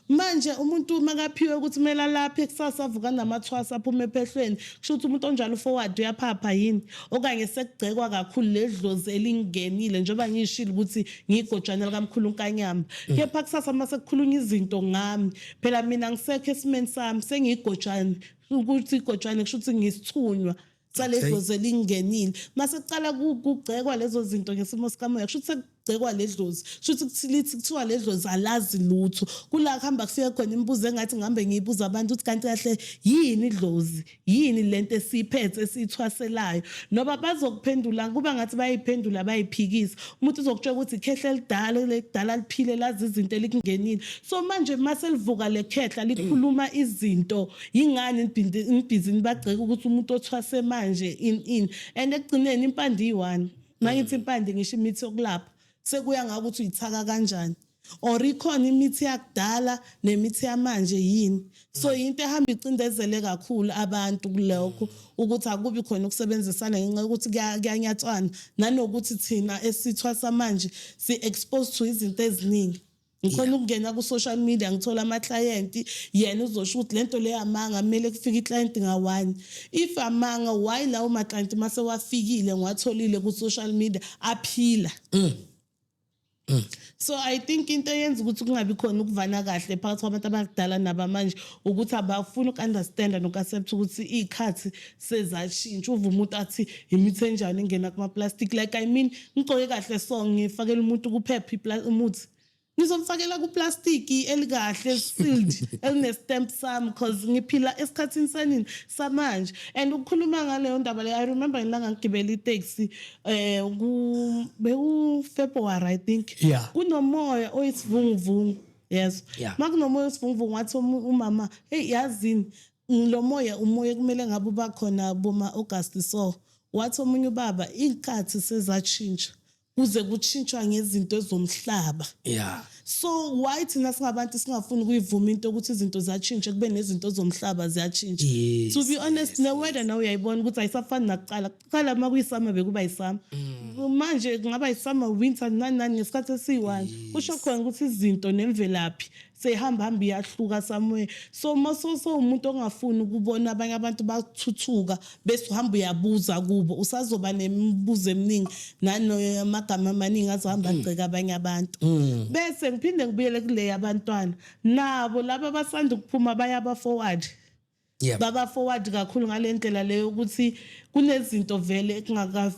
Manje umuntu makaphiwe ukuthi kumele alaphe kusasa, avuka namathwasa aphume ephehlweni, kusho ukuthi umuntu onjalo forward uyaphapha yini? Okanye sekugcekwa kakhulu ledlozi elingenile? Njengoba ngishilo ukuthi ngiyigojana likamkhulu uNkanyamba, kepha kusasa uma sekukhulunywa izinto ngami, phela mina ngisekho esimeni sami, sengiyigojane. Ukuthi igojane kusho ukuthi ngisithunywa sale dlozi elingenile. Mase kuqala kugcekwa lezo zinto ngesimo sikamoya, kusho ukuthi sekugcekwa le dlozi, kusho ukuthi lithi kuthiwa le dlozi alazi lutho. Kula kuhamba kufike khona imibuzo engathi ngihambe ngiyibuza abantu ukuthi kanti kahle yini idlozi, yini lento esiyiphethe esiyithwaselayo, noba bazokuphendula kuba ngathi bayiphendula bayiphikisa. Umuntu uzokutshela ukuthi ikhehla elidala lekudala liphile, lazi izinto elikungenile. So manje mase livuka le khehla likhuluma izinto, yingani nibhizi nibagceka ukuthi umuntu othwase manje in and ekugcineni impande iyi-one. Mangithi impande, ngisho imithi yokulapha, sekuya ngakuthi uyithaka kanjani, or ikhona imithi yakudala nemithi yamanje yini. So into ehamba icindezele kakhulu abantu kulokho ukuthi akubi khona ukusebenzisana ngenxa yokuthi kuyanyatswana, nanokuthi thina esithwasa manje si-exposed to izinto eziningi. Ngikhona ukungena ku-social media, ngithola ama-client, yena uzosho ukuthi lento le amanga, kumele kufike i-client nga-one. If amanga, why lawo ma-client mase wafikile ngiwatholile ku-social media aphila? So I think into eyenza ukuthi kungabi khona ukuvana kahle phakathi kwabantu abadala nabamanje ukuthi abafuni uku-understanda noku-accept ukuthi iy'khathi sezashintsha. Uva umuntu athi imithi enjani engena kuma-plastic? Like, I mean, ngigcoke kahle, so ngifakela umuntu kuphepha umuthi, ngizomfakela kuplastiki elikahle, sealed, eline-stamp sami, cause ngiphila esikhathini sanini samanje. And ukukhuluma ngaleyo ndaba leyo, I remember ilanga ngigibela iteksi, beku-February, I think. Kunomoya oyisivunguvungu, yes. Makunomoya oyisivunguvungu, wathi umama, "Hey, yazini, lo moya umoya kumele ngabe uba khona boma August." So wathi omunye ubaba, "Inkathi sezatshintsha, kuze kutshintshwa ngezinto ezomhlaba." So why thina singabantu singafuni ukuyivuma into ukuthi izinto ziyatshintsha, kube nezinto zomhlaba ziyatshintsha? To be honest, ne-weather nawe uyayibona ukuthi ayisafani nakuqala. Kuqala uma kuyi-summer bekuba yi-summer, manje kungaba yi-summer, winter, nani nani ngesikhathi esiyi-one. Kusho khona ukuthi izinto nemvelaphi seyihamba hamba iyahluka somewhere. So uma sowumuntu ongafuni ukubona abanye abantu bathuthuka bese uhamba uyabuza kubo, usazoba nemibuzo eminingi nanamagama amaningi azohamba agceka abanye abantu. Bese ngiphinde ngibuyele kule yabantwana, nabo laba abasanda ukuphuma bayaba forward, baba forward kakhulu ngale ndlela leyo ukuthi kunezinto vele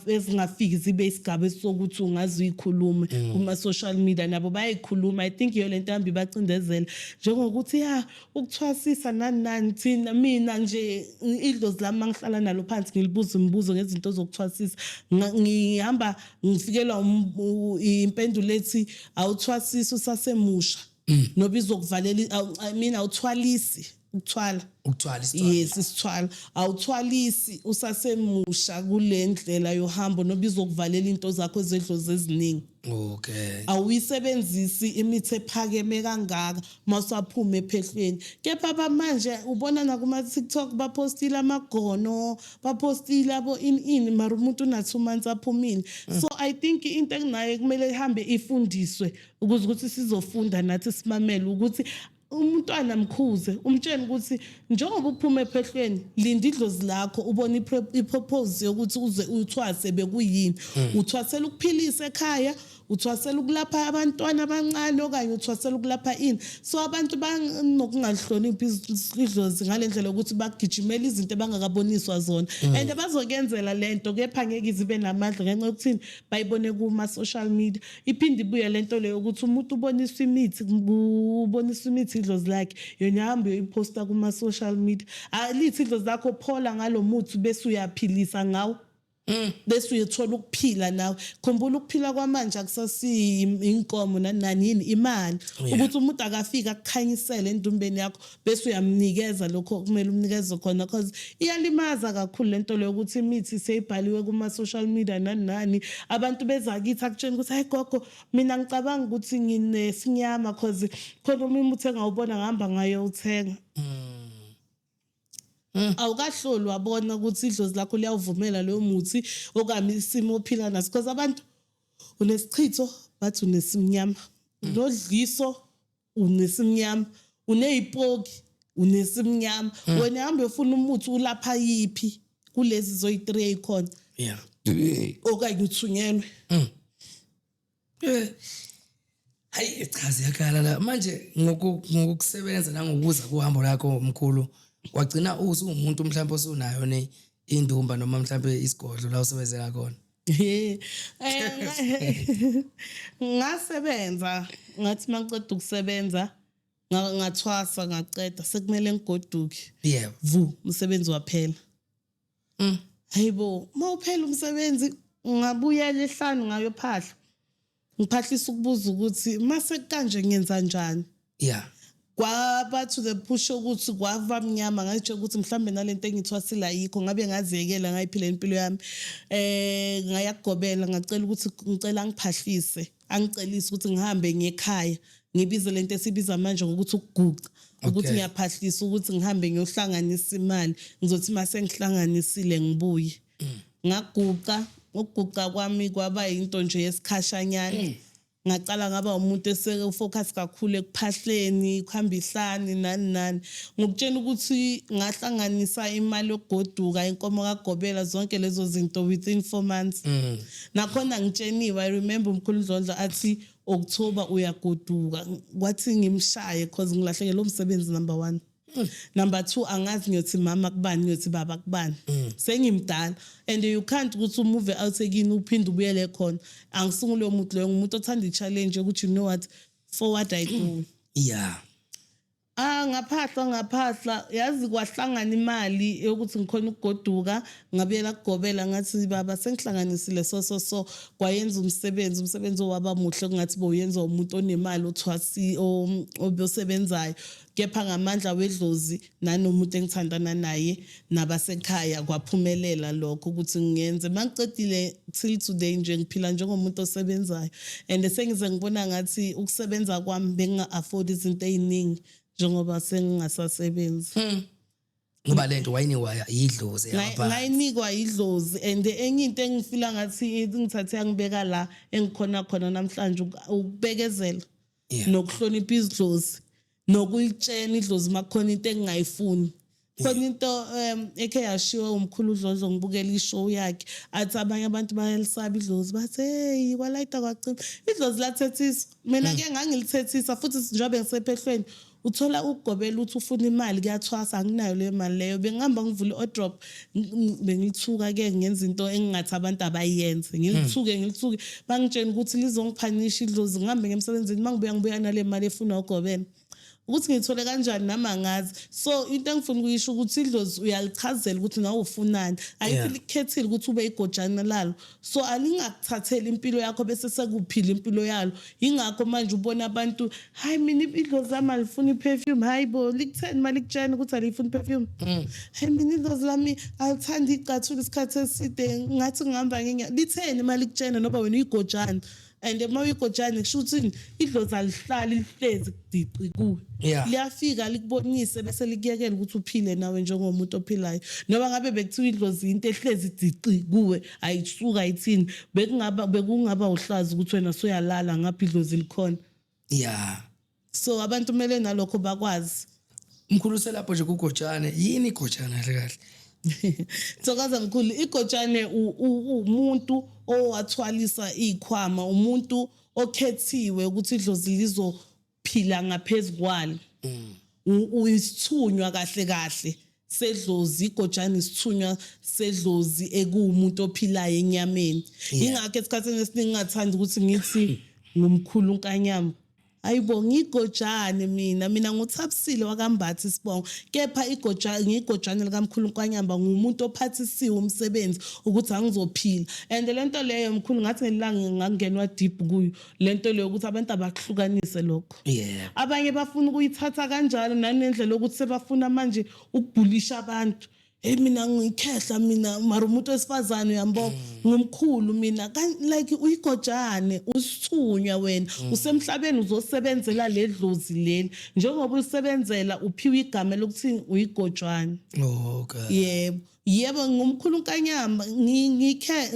ezingafiki zibe isigaba sokuthi ungaze uyikhulume kuma social media. Nabo bayayikhuluma. I think iyo lento hambi bacindezela njengokuthi ya ukuthwasisa nani nani. Thina, mina nje, idlozi lami mangihlala nalo phansi ngilibuza imibuzo ngezinto zokuthwasisa, ngihamba ngifikelwa impendulo ethi awuthwasisi usasemusha noba izokuvalela I mean, awuthwalisi, ukuthwala. Ukuthwala isithwalo. Yes, isithwalo. Awuthwalisi usasemusha kule ndlela yohambo noba izokuvalela into zakho ezedlozi eziningi. Awuyisebenzisi imithi ephakeme kangaka mawusaphuma ephehlweni. Kepha bamanje ubona nakuma-TikTok bapostile amagono, bapostile abo ini ini, mara umuntu una-2 months aphumile. So I think into ekunayo kumele ihambe ifundiswe ukuze ukuthi sizofunda nathi simamele ukuthi umntwana mkhuze, umtshele ukuthi njengoba uphuma ephehlweni, linda idlozi lakho, ubone i-purpose yokuthi uze uthwase bekuyini. Uthwasela ukuphilisa ekhaya, uthwasela ukulapha abantwana abancane, okanye uthwasela ukulapha ini? So abantu banokungalihloniphi idlozi ngale ndlela yokuthi bagijimela izinto abangakaboniswa zona, and bazokuyenzela lento, kepha ngeke izibe namandla ngenxa yokuthini? Bayibone kuma-social media. Iphinde ibuye lento leyo ukuthi umuntu uboniswa imithi, uboniswa imithi idlozi lakhe, yona ihambe uyoyiposta kuma-social media. Alithi idlozi lakho phola ngalo muthi bese uyaphilisa ngawo bese uyethola ukuphila nawe. Khumbula, ukuphila kwamanje akusasiyi inkomo nani nani, yini, imali. Ukuthi umuntu akafika akukhanyisele endumbeni yakho bese uyamnikeza lokho okumele umnikeze khona, cause iyalimaza kakhulu lento leyo ukuthi imithi seyibhaliwe kuma-social media nani nani. Abantu beza kithi akutshela ukuthi, "Hayi gogo, mina ngicabanga ukuthi nginesinyama cause khona omunye umuthi engawubona, ngihamba ngayowuthenga." Awukahloli wabona ukuthi idlozi lakho liyawuvumela loyo muthi okanye isimo ophila naso, because abantu unesichitho bathi unesimnyama, unodliso unesimnyama, uneyipoki unesimnyama. Wena hamba uyofuna umuthi ulapha yiphi kulezi zoyi-3 eyikhona okanye uthunyelwe? Hayi cha, ziyakhala la manje ngokusebenza nangokuza kuhambo lakho mkhulu, wagcina usuwumuntu mhlawumbe osunayo ne indumba noma mhlawumbe isigodlo la usebenzela khona? Ngasebenza, ngathi mangiceda ukusebenza ngathwasa, ngaceda, sekumele ngigoduke. Vu, umsebenzi waphela. Hayibo, mawuphela umsebenzi ngabuyela ehlanu ngayophahla, ngiphahlisa ukubuza ukuthi mase kanje ngenza njani. Kwaba to the push ukuthi kwava mnyama, ngayitshela ukuthi mhlambe nalento engithwasile ayikho, ngabe ngaziyekela ngayiphila impilo yami. Ngayakugobela, ngacela ukuthi ngicela angiphahlise, angicelise ukuthi ngihambe ngekhaya, ngibize lento esibiza manje ngokuthi ukuguqa, ukuthi ngiyaphahlisa ukuthi ngihambe ngiyohlanganisa imali, ngizothi mase ngihlanganisile ngibuye. Ngaguqa, ukuguqa kwami kwaba into nje yesikhashanyana. Ngacala ngaba umuntu esefocus kakhulu ekuphahleni, kuhamba ihlani, nani nani. Ngokutshela ukuthi ngahlanganisa imali yokugoduka, inkomo kagobela, zonke lezo zinto within 4 months. Nakhona ngitsheniwe, I remember umkhulu Dlondlo athi October uyagoduka. Kwathi ngimshaye cause ngilahlekelwe umsebenzi, number one. Number two, angazi ngiyothi mama kubani, ngiyothi baba kubani, sengimdala and you can't ukuthi umove out ekini uphinde ubuyele khona. Angisunguloyo muntu loyo, ngumuntu othanda i-challenge yokuthi, you know what, forward I go. Ah, ngaphahla, ngaphahla, yazi kwahlangana imali yokuthi ngikhona ukugoduka. Ngabuyela kugobela, ngathi, "Baba, sengihlanganisile." So so so kwayenza umsebenzi owaba muhle, kungathi bowuyenza umuntu onemali, othwasi, obesebenzayo, kepha ngamandla wedlozi nanomuntu engithandana naye nabasekhaya kwaphumelela lokho ukuthi ngiyenze. Mangicedile, till today nje ngiphila njengomuntu osebenzayo, and sengize ngibona ngathi ukusebenza kwami benginga-afford izinto ey'ningi njengoba sengingasasebenzi. Ngoba lento wayinikwa yidlozi yangaphansi. Ngayinikwa idlozi, and enye into engifila ngathi ngithathe yangibeka la engikhona khona namhlanje, ukubekezela nokuhlonipha idlozi, nokuyitshena idlozi makukhona into engingayifuni. Khona into ekhe yashiwo umkhulu uDlodlo, ngibukela ishow yakhe, athi abanye abantu bayalisaba idlozi, bathi, "Hey, kwalayita kwacima idlozi." Lathethisa mina ke, ngangilithethisa futhi njengoba ngisephehlweni. Uthola ukugobela ukuthi ufuna imali, kuyathwasa, anginayo leyo mali leyo. Bengihamba ngivule i-wardrobe, bengilithuka ke, ngenza into engingathi abantu abayenze, ngilithuke, ngilithuke, bangitshela ukuthi lizongiphanisha idlozi. Ngihambe ngemsebenzini, mangibuya, ngibuya nale mali efunwa ugobela. Ukuthi ngithole kanjani nami angazi. So into engifuna ukuyisho ukuthi idlozi uyalichazela ukuthi nawe ufunani. Ayikho likukhethile ukuthi ube igojana lalo, so alingakuthatheli impilo yakho bese sekuphila impilo yalo. Yingakho manje ubona abantu, "Hayi, mina idlozi lami alifuni i-perfume." Hayi bo, likutheni mali kutshena ukuthi alifuni i-perfume? "Hayi, mina idlozi lami alithandi icathulo isikhathi eside, ngathi ngihamba ngenyawo." Litheni imali kutshena noba wena uyigojana? And uma uyigojane, kusho ukuthi idlozi alihlali lihlezi kudici kuwe. Liyafika likubonise bese likuyekela ukuthi uphile nawe njengomuntu ophilayo. Noma ngabe bekuthiwa idlozi into ehlezi dici kuwe, ayisuka ayithini, bekungaba uhlaza ukuthi wena suyalala ngapha idlozi likhona. So abantu kumele nalokho bakwazi. Mkhulu, selapho nje kugojane, yini igojane kahle kahle? Thokoza mkhulu. Igotshane umuntu owathwalisa ikhwama, umuntu okhethiwe ukuthi idlozi lizophila ngaphezu kwalo. Uyisithunywa kahle kahle sedlozi. Igojane isithunywa sedlozi ekuwumuntu ophilayo enyameni. Ingakho esikhathini esiningi ngingathandi ukuthi ngithi ngumkhulu uNkanyamba. Hayibo, ngigojane mina. Mina nguThapsile wakaMbathi isibongo, kepha igojane, ngigojane likamkhulu Nkanyamba. Ngumuntu ophathisiwe umsebenzi ukuthi angizophila, and lento leyo mkhulu, ngathi ngelanga ngangenwa deep kuyo lento leyo, ukuthi abantu abakuhlukanise lokho. Abanye bafuna ukuyithatha kanjalo, nanendlela yokuthi sebafuna manje ukubhulisha abantu. "Hey, mina ngikhehla mina," mara umuntu wesifazane uyambona, "Ngumkhulu mina." Like uyigojane, usithunywa wena, usemhlabeni uzosebenzela ledlozi leli. Njengoba ulisebenzela, uphiwe igama lokuthi uyigojwane. Yebo, ngumkhulu Nkanyamba,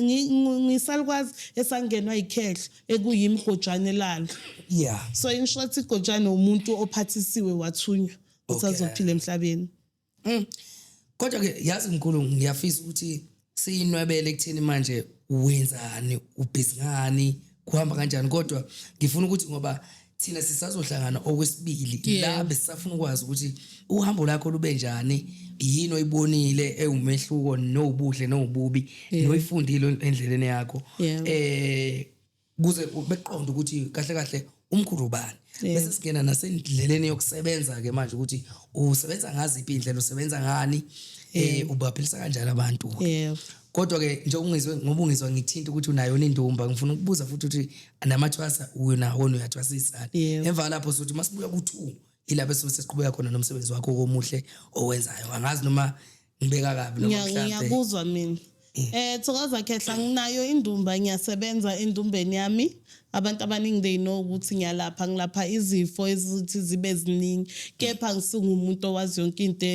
ngisalukwazi esangenwa ikhehla ekuyimi igojane lalo. So in short, igojane umuntu ophathisiwe, wathunywa ukuthi azophila emhlabeni. Kodwa ke yazi mkhulu, ngiyafisa ukuthi siyinwebele ekutheni manje wenzani, ubhizi ngani, kuhamba kanjani, kodwa ngifuna ukuthi ngoba thina sisazohlangana okwesibili la, besisafuna ukwazi ukuthi uhambo lakho lube njani, yini oyibonile ewumehluko nobuhle nobubi noyifundile endleleni yakho, kuze beqonde ukuthi kahle kahle umkhulu ubani. Bese singena nasendleleni yokusebenza ke manje, ukuthi usebenza ngaziphi indlela, usebenza ngani, ubaphilisa kanjani abantu. Kodwa ke njengoba ungizwe, ngoba ungizwa ngithinta ukuthi unayo indumba, ngifuna ukubuza futhi ukuthi namathwasa unawo, uyathwasisa? Emva lapho sothi masibuya ku2 ilapho esuke sesiqhubeka khona nomsebenzi wakho omuhle owenzayo. Angazi noma ngibeka kabi noma mhlambe. Ngiyakuzwa mina. Thokoza khehla, nginayo indumba, ngiyasebenza endumbeni yami. Abantu abaningi they know ukuthi ngiyalapha, ngilapha izifo ezithi zibe ziningi, kepha ngisingumuntu owazi yonke into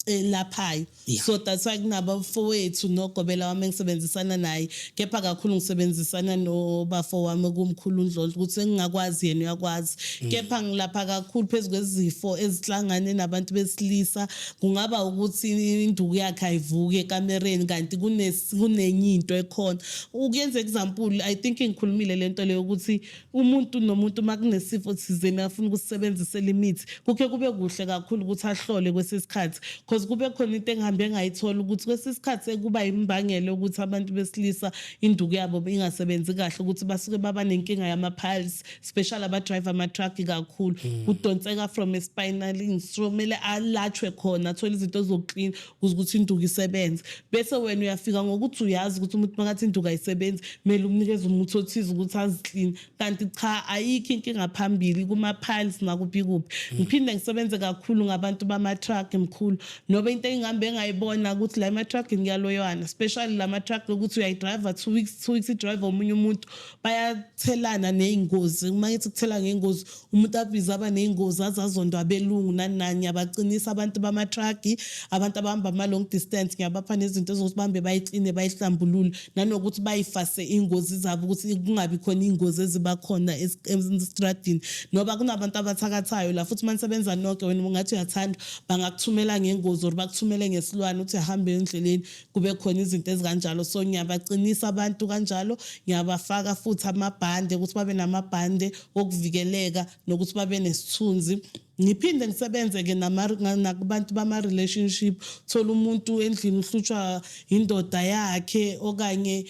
elaphayo. So that's why kunabafowethu nogobela wami engisebenzisana naye, kepha kakhulu ngisebenzisana nobafo wami kumkhulu Ndlondlo, ukuthi engingakwazi yena uyakwazi. Kepha ngilapha kakhulu phezu kwezifo ezihlangane nabantu besilisa. Kungaba ukuthi induku yakhe ayivuki ekamereni, kanti kunenye into ekhona. Ukuyenza example, I think ngikhulumile lento leyo, ukuthi umuntu nomuntu makunesifo thizeni afuna ukusebenzisela imithi, kukhe kube kuhle kakhulu ukuthi ahlole kwesikhathi. Because kube khona into engihambe ngayithola ukuthi kwesinye isikhathi sekuba imbangela yokuthi abantu besilisa induku yabo ingasebenzi kahle, ukuthi basuke baba nenkinga yama-piles, especially aba-drive ama-truck kakhulu. Kudonseka from e-spinal, so kumele alatshwe khona, athole izinto zokuklina ukuze ukuthi induku isebenze. Bese wena uyafika ngokuthi uyazi ukuthi umuntu makathi induku ayisebenzi, kumele umnikeze umuthi othize ukuthi azikline, kanti cha, ayikho inkinga phambili kuma-piles nakuphi kuphi. Ngiphinde ngisebenze kakhulu ngabantu bama-truck, mkhulu, noba into engihambe engayibona ukuthi la ema-truckini kuyaloywana, especially la ma-truck ukuthi uyayidrayiva 2 weeks, 2 weeks idrayiva omunye umuntu, bayathelana ney'ngozi. Uma ngithi kuthela ngey'ngozi, umuntu abhizi aba ney'ngozi, aze azondwa abelungu nani nani. Ngiyabaqinisa abantu bama-truck, abantu abahamba ama-long distance, ngiyabapha nezinto ezokuthi bahambe bayikline, bayihlambulule, nanokuthi bayifase iy'ngozi zabo ukuthi kungabi khona iy'ngozi eziba khona estradini. Noba kunabantu abathakathayo la futhi, uma nisebenza nonke, wena ungathi uyathanda, bangakuthumela ngengozi or bakuthumele ngesilwane uthi ahambe endleleni, kube khona izinto ezikanjalo. So ngiyabaqinisa abantu kanjalo, ngiyabafaka futhi amabhande ukuthi babe namabhande okuvikeleka nokuthi babe nesithunzi. Ngiphinde ngisebenze-ke nakubantu bama-relationship. Thola umuntu endlini uhlutshwa indoda yakhe, okanye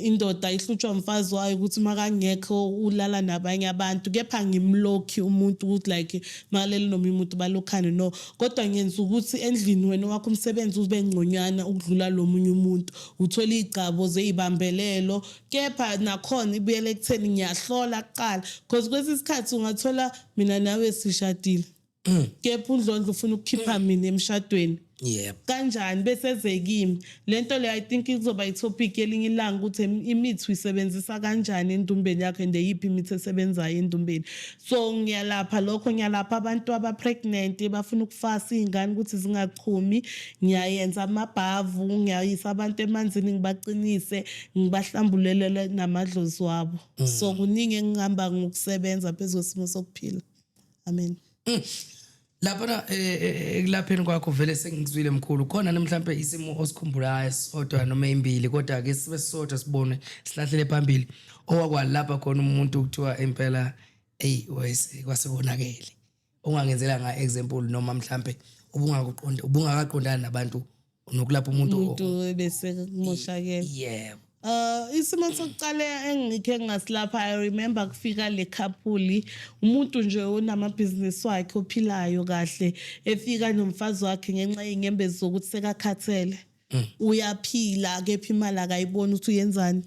indoda ihlutshwa umfazi wayo, ukuthi makangekho ulala nabanye abantu. Kepha ngimlokhi umuntu ukuthi like makalele noma umuntu balokhane, no, kodwa ngenza ukuthi endlini wena wakho umsebenzi ube ngconywana ukudlula lo munye umuntu, uthola iy'gcabo zey'bambelelo. Kepha nakhona ibuyele ekutheni ngiyahlola kuqala, because kwesinye isikhathi ungathola mina nawe sishadile, kepha uNdlondlo ufuna ukukhipha mina emshadweni. Kanjani bese eze kimi lento le? I think kuzoba i-topic yelinye ilanga ukuthi imithi uyisebenzisa kanjani endumbeni yakho and eyiphi imithi esebenzayo endumbeni. So ngiyalapha lokho, ngiyalapha abantu aba-pregnant bafuna ukufasa iy'ngane ukuthi zingachumi, ngiyayenza amabhavu, ngiyayisa abantu emanzini, ngibaqinise, ngibahlambulelele namadlozi wabo. So kuningi engihamba ngokusebenza phezu kwesimo sokuphila. Amen. Laphana ekulapheni kwakho, vele sengikuzwile mkhulu, khona mhlawumbe isimo osikhumbulayo sodwa noma imbili, kodwa ke sibe sodwa sibone silahlele phambili, owakwalapha khona umuntu kuthiwa impela ey wayese kwasekonakele, ongangenzela nga example, noma mhlambe ubungakuqonda, ubungakaqondani nabantu nokulapha umuntu? Umuntu bese kumoshakele. Yebo. Isimo sokuqala engikhe ngasilapha, I remember kufika le couple, umuntu nje onamabhizinisi wakhe, ophilayo kahle, efika nomfazi wakhe ngenxa yenyembezi zokuthi sekakhathele, uyaphila kepha imali akayiboni ukuthi uyenzani,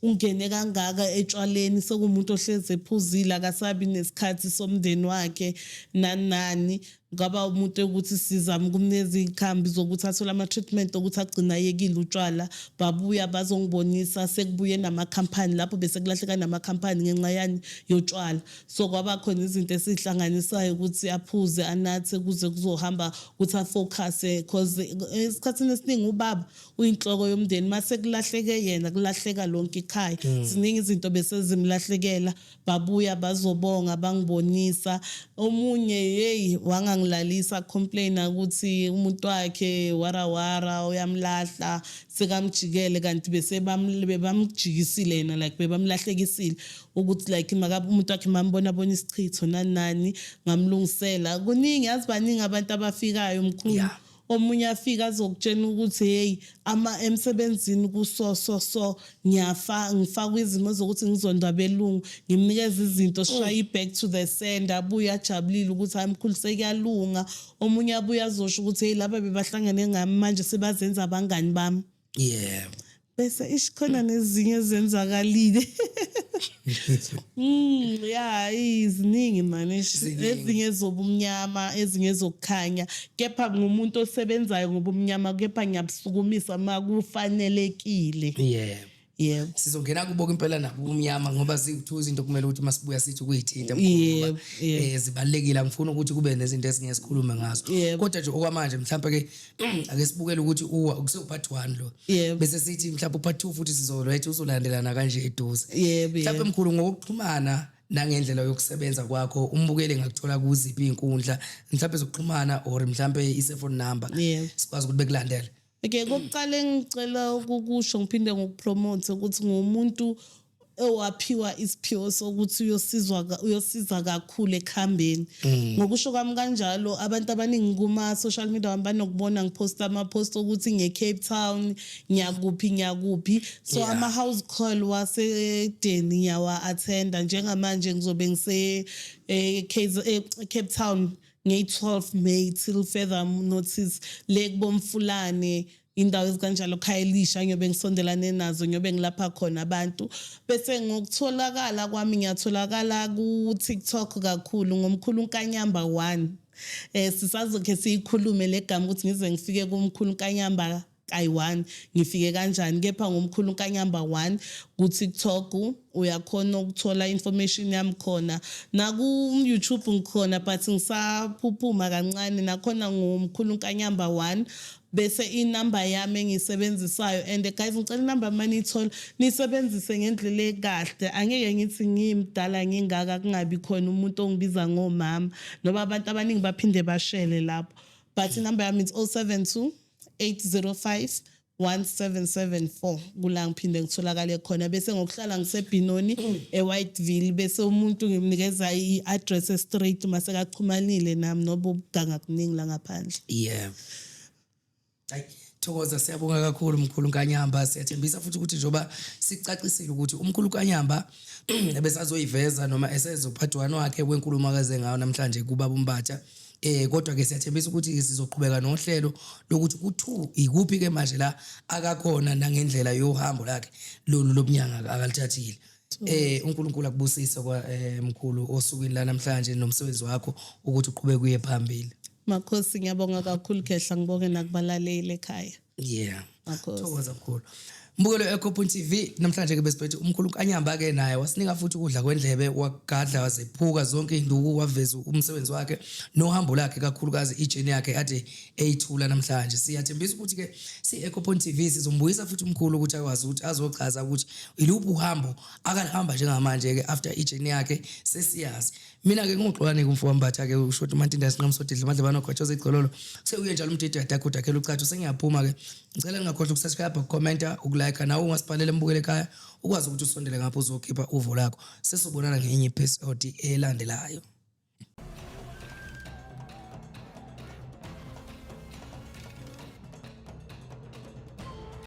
ungene kangaka etshwaleni, sekuwumuntu ohlezi ephuzile, akasabi nesikhathi somndeni wakhe nani nani. Ngaba umuntu ukuthi sizama ukumnikeza iy'khambi zokuthi athole ama-treatment okuthi agcine ayekile utshwala. Babuya bazongibonisa sekubuye namakhampani, lapho bese kulahleka namakhampani ngenxa yani? Yotshwala. So kwaba khona izinto esiy'hlanganisayo ukuthi aphuze, anathe, kuze kuzohamba ukuthi afocuse, cause esikhathini esiningi ubaba uyinhloko yomndeni, mase kulahleke yena kulahleka lonke ikhaya. Ziningi izinto bese zimlahlekela. Babuya bazobonga, bangibonisa omunye, hey, wangangilalisa, complaina ukuthi umuntu wakhe warawara uyamlahla, sekamjikele, kanti bese bebamjikisile yena, like bebamlahlekisile ukuthi like makabe umuntu wakhe mambona bona isichitho nani nani. Ngamlungisela. Kuningi, yazi, baningi abantu abafikayo, mkhulu. Omunye afika azokutshela ukuthi hey, ama emsebenzini kuso so so ngiyafa, ngifakwa izimo zokuthi ngizondwa abelungu. Ngimnikeza izinto, sishaya i-back to the sender, abuye ajabulile ukuthi hayi mkhulu, sekuyalunga. Omunye abuye azosho ukuthi hey, laba bebahlangene ngami, manje sebazenza abangani bami. Bese ishikhona nezinye ezenzakalile. Yeah, iziningi manje. Ziningi. Ezinye zobumnyama, ezinye zokukhanya. Kepha ngumuntu osebenzayo ngobumnyama, kepha ngiyabusukumisa makufanelekile. Yebo. Sizongena kubo impela nabo ubumnyama, ngoba ziwu izinto kumele ukuthi masibuya sithi ukuyithinta, mkhulu, ngoba, Yebo, yebo. Zibalulekile. Angifuni ukuthi kube nezinto ezinye sikhulume ngazo. Kodwa nje okwamanje mhlawumbe ke ake sibukele ukuthi uwa kusewu-part 1 lo. Bese sithi mhlawumbe u-part 2 futhi sizoletha, uzolandelana kanje eduze. Mhlawumbe mkhulu, ngokuxhumana nangendlela yokusebenza kwakho, umbukeli ngakuthola kuziphi iy'nkundla mhlawumbe zokuxhumana or mhlawumbe i-cellphone number, sikwazi ukuthi bekulandele? Okay, kokuqala engicela ukukusho, ngiphinde ngokupromote ukuthi ngumuntu owaphiwa isiphiwo sokuthi uyosizwa uyosiza kakhulu ekuhambeni. Ngokusho kwami kanjalo, abantu abaningi kuma social media wami banokubona ngiphosta ama post ukuthi ngiye Cape Town, ngiyakuphi ngiyakuphi, so ama house call wasedeni ngiyawa attenda. Njengamanje ngizobe ngise Cape Town ngeyi-12 May till further notice, le kubomfulane, indawo ezikanjalo, Khayelitsha, ngiyobe ngisondelane nazo, ngiyobe ngilapha khona abantu. Bese ngokutholakala kwami, ngiyatholakala ku-TikTok kakhulu ngomkhulu Nkanyamba 1. Sisazokhe siyikhulume legama ukuthi ngize ngifike kumkhulu Nkanyamba kayi-1, ngifike kanjani, kepha ngomkhulu Nkanyamba 1 ku-TikTok uyakhona ukuthola information yami khona. Naku-YouTube ngikhona, but ngisaphuphuma kancane, nakhona ngomkhulu Nkanyamba 1. Bese inamba yami engiyisebenzisayo, and guys, ngicela inamba yami maniyithola niyisebenzise ngendlela ekahle. Angeke ngithi ngimdala ngingaka kungabi khona umuntu ongibiza ngomama, noma abantu abaningi baphinde bashele lapho, but inamba yami it's 072 805 1774, kula ngiphinde ngitholakale khona. Bese ngokuhlala ngiseBenoni, eWhiteville, bese umuntu ngimnikeza i-address straight masekaxhumanile nami, noba ubuganga kuningi la ngaphandle. Yeah. Hayi, thokoza, siyabonga kakhulu mkhulu Nkanyamba. Siyathembisa futhi ukuthi njengoba sicacisile ukuthi umkhulu Nkanyamba ebesazoyiveza noma esezophathi 1 wakhe wenkulumo akaze ngayo namhlanje kubaba uMbatha, kodwa ke siyathembisa ukuthi sizoqhubeka nohlelo lokuthi ku2 ikuphi ke manje la akakhona nangendlela yohambo lakhe lolu lobunyanga akalithathile. UNkulunkulu akubusise kwa mkhulu osukwini la namhlanje nomsebenzi wakho ukuthi uqhubeke uye phambili. Makhosi, ngiyabonga kakhulu Khehla, ngibonge nakubalaleli ekhaya. Makhosi. Thokoza mkhulu. Mbukelo Echo TV, namhlanje ke besiphethe umkhulu Nkanyamba ke, naye wasinika futhi ukudla kwendlebe, wagadla wazephuka zonke induku, waveza umsebenzi wakhe nohambo lakhe, kakhulukazi ijourney yakhe ade eyithula namhlanje. Siyathembisa ukuthi ke si Echo TV sizombuyisa futhi umkhulu ukuthi akwazi ukuthi azochaza ukuthi iluphi uhambo akalihamba njengamanje ke after ijourney yakhe sesiyazi. Mina ke nguxolani kumfo wambatha ke usho ukuthi uMantinda sinqamsodidla amadlebana ogwatshoza igcololo sekuye njalo umdidi yadakhuda khela ucathu. Sengiyaphuma ke, ngicela ningakhohlwa ukusubscribe, ukucomment, ukulike, nawe ungasibhalela embukele ekhaya ukwazi ukuthi usondele ngapho uzokhipha uvo lakho. Sesobonana ngenye episode elandelayo.